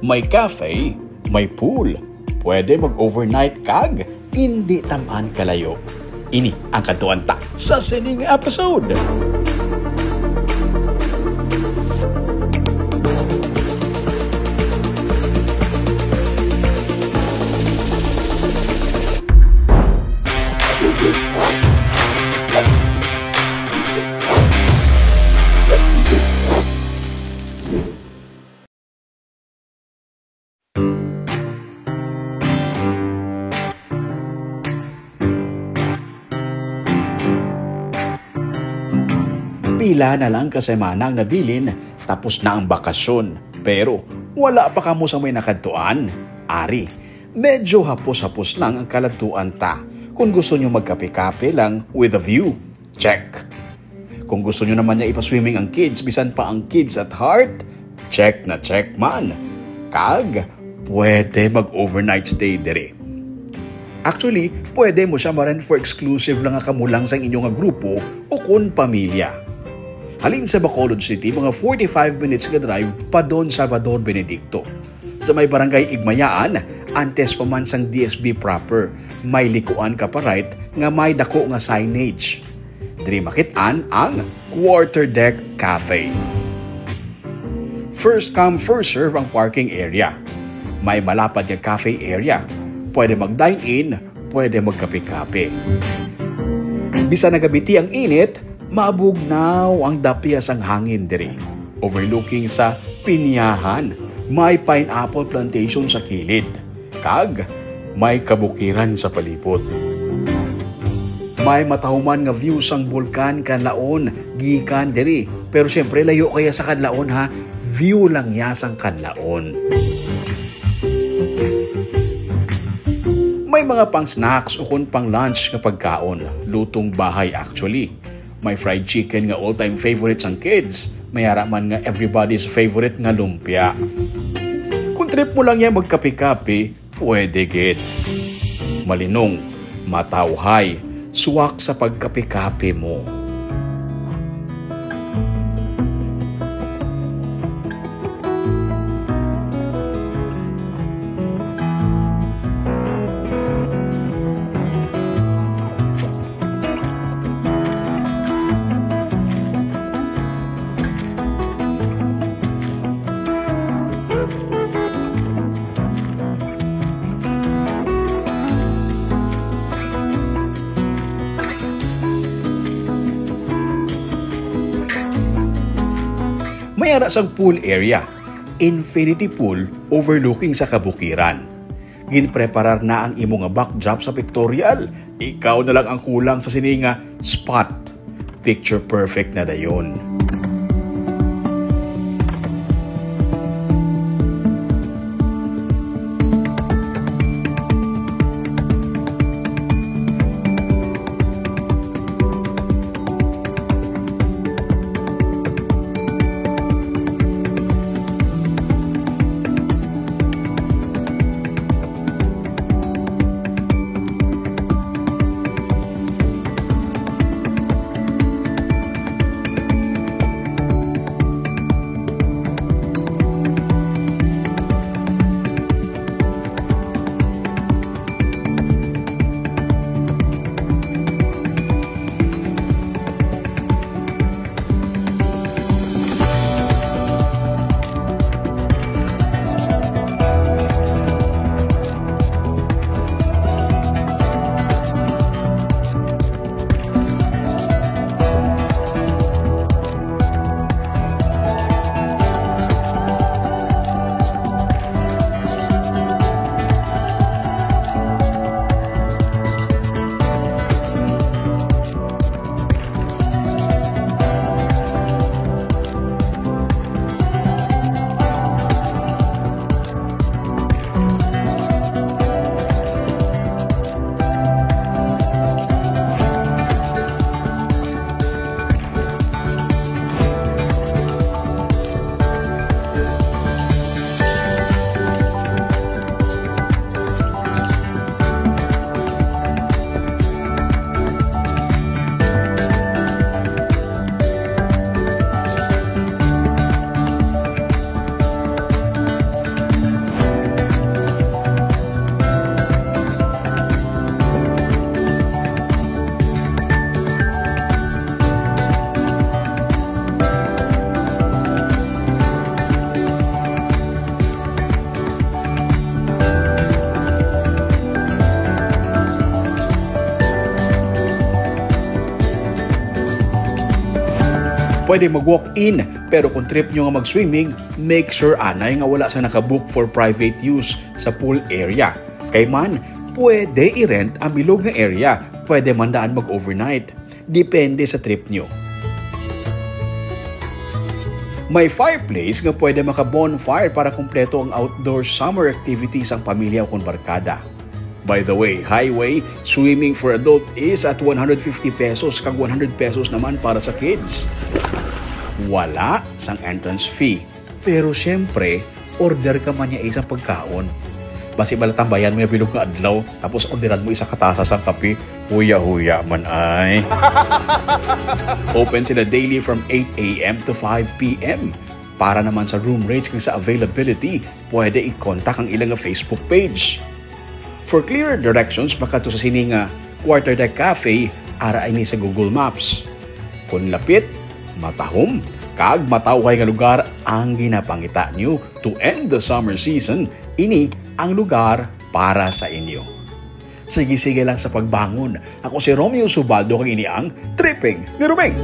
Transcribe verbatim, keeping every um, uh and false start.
May cafe, may pool. Pwede mag-overnight kag indi tam-an kalayo. Ini ang kadtuan ta sa sining episode. Pila na lang ka semana ang nabilin, tapos na ang bakasyon. Pero wala pa kamo sa may nakadtuan? Ari, medyo hapos-hapos lang ang kaladtuan ta. Kung gusto nyo magkape-kape lang with a view, check. Kung gusto nyo naman niya ipa-swimming ang kids, bisan pa ang kids at heart, check na check man. Kag pwede mag-overnight stay diri. Actually, pwede mo siya ma-rent for exclusive lang nga kamo lang sang inyo nga grupo o kun pamilya. Halin sa Bacolod City, mga forty-five minutes nga drive pa Don Salvador Benedicto. Sa may barangay Igmayaan, antes pa man sang D S B proper, may likuan ka pa right nga may dako nga signage. Diri makit-an ang Quarter Deck Cafe. First come, first serve ang parking area. May malapad nga cafe area. Pwede mag-dine-in, pwede magkape-kape. Bisan nagabiti ang init, mabugnaw ang dapya sang hangin diri. Overlooking sa Pinyahan, may pineapple plantation sa kilid. Kag may kabukiran sa palibot. May matahuman nga view sang Bulkan Kanlaon gikan diri. Pero siyempre, layo kaya sa Kanlaon, ha? View lang ya sang Kanlaon. May mga pang snacks ukon pang lunch nga pagkaon. Lutong bahay, actually. May fried chicken nga all-time favorite sang kids. May ara man nga everybody's favorite nga lumpia. Kung trip mo lang yan magkape-kape, pwede gid. Malinong, matawhay, swak sa pagkape-kape mo. May ara sang pool area, infinity pool overlooking sa kabukiran. Ginpreparar na ang imo nga backdrop sa pictorial. Ikaw na lang ang kulang sa sini nga spot. Picture perfect na dayon. Pwede mag-walk-in, pero kung trip nyo nga mag-swimming, make sure anay nga wala sa nakabook for private use sa pool area. Kay man, pwede i-rent ang bilog nga area. Pwede man daan mag-overnight. Depende sa trip nyo. May fireplace nga pwede maka-bonfire para kumpleto ang outdoor summer activities ang pamilya o kung barkada. By the way, highway swimming for adult is at one hundred fifty pesos kag one hundred pesos naman para sa kids. Wala sang entrance fee. Pero siyempre, order ka man niya isang pagkaon. Basi bala tambayan mo yung bilog nga adlaw, tapos orderan mo isa ka tasa sang kape, huya-huya man ay. Open sila daily from eight a m to five p m. Para naman sa room rates kag sa availability, pwede i-contact ang ilang nga Facebook page. For clearer directions, makadto sa sini nga Quarter Deck Cafe, ara ini sa Google Maps. Kung lapit, matahom, kag matawhay nga lugar ang ginapangita nyo to end the summer season, ini ang lugar para sa inyo. Sige-sige lang sa pagbangon. Ako si Romeo Subaldo, kag ini ang Tripping ni Roming.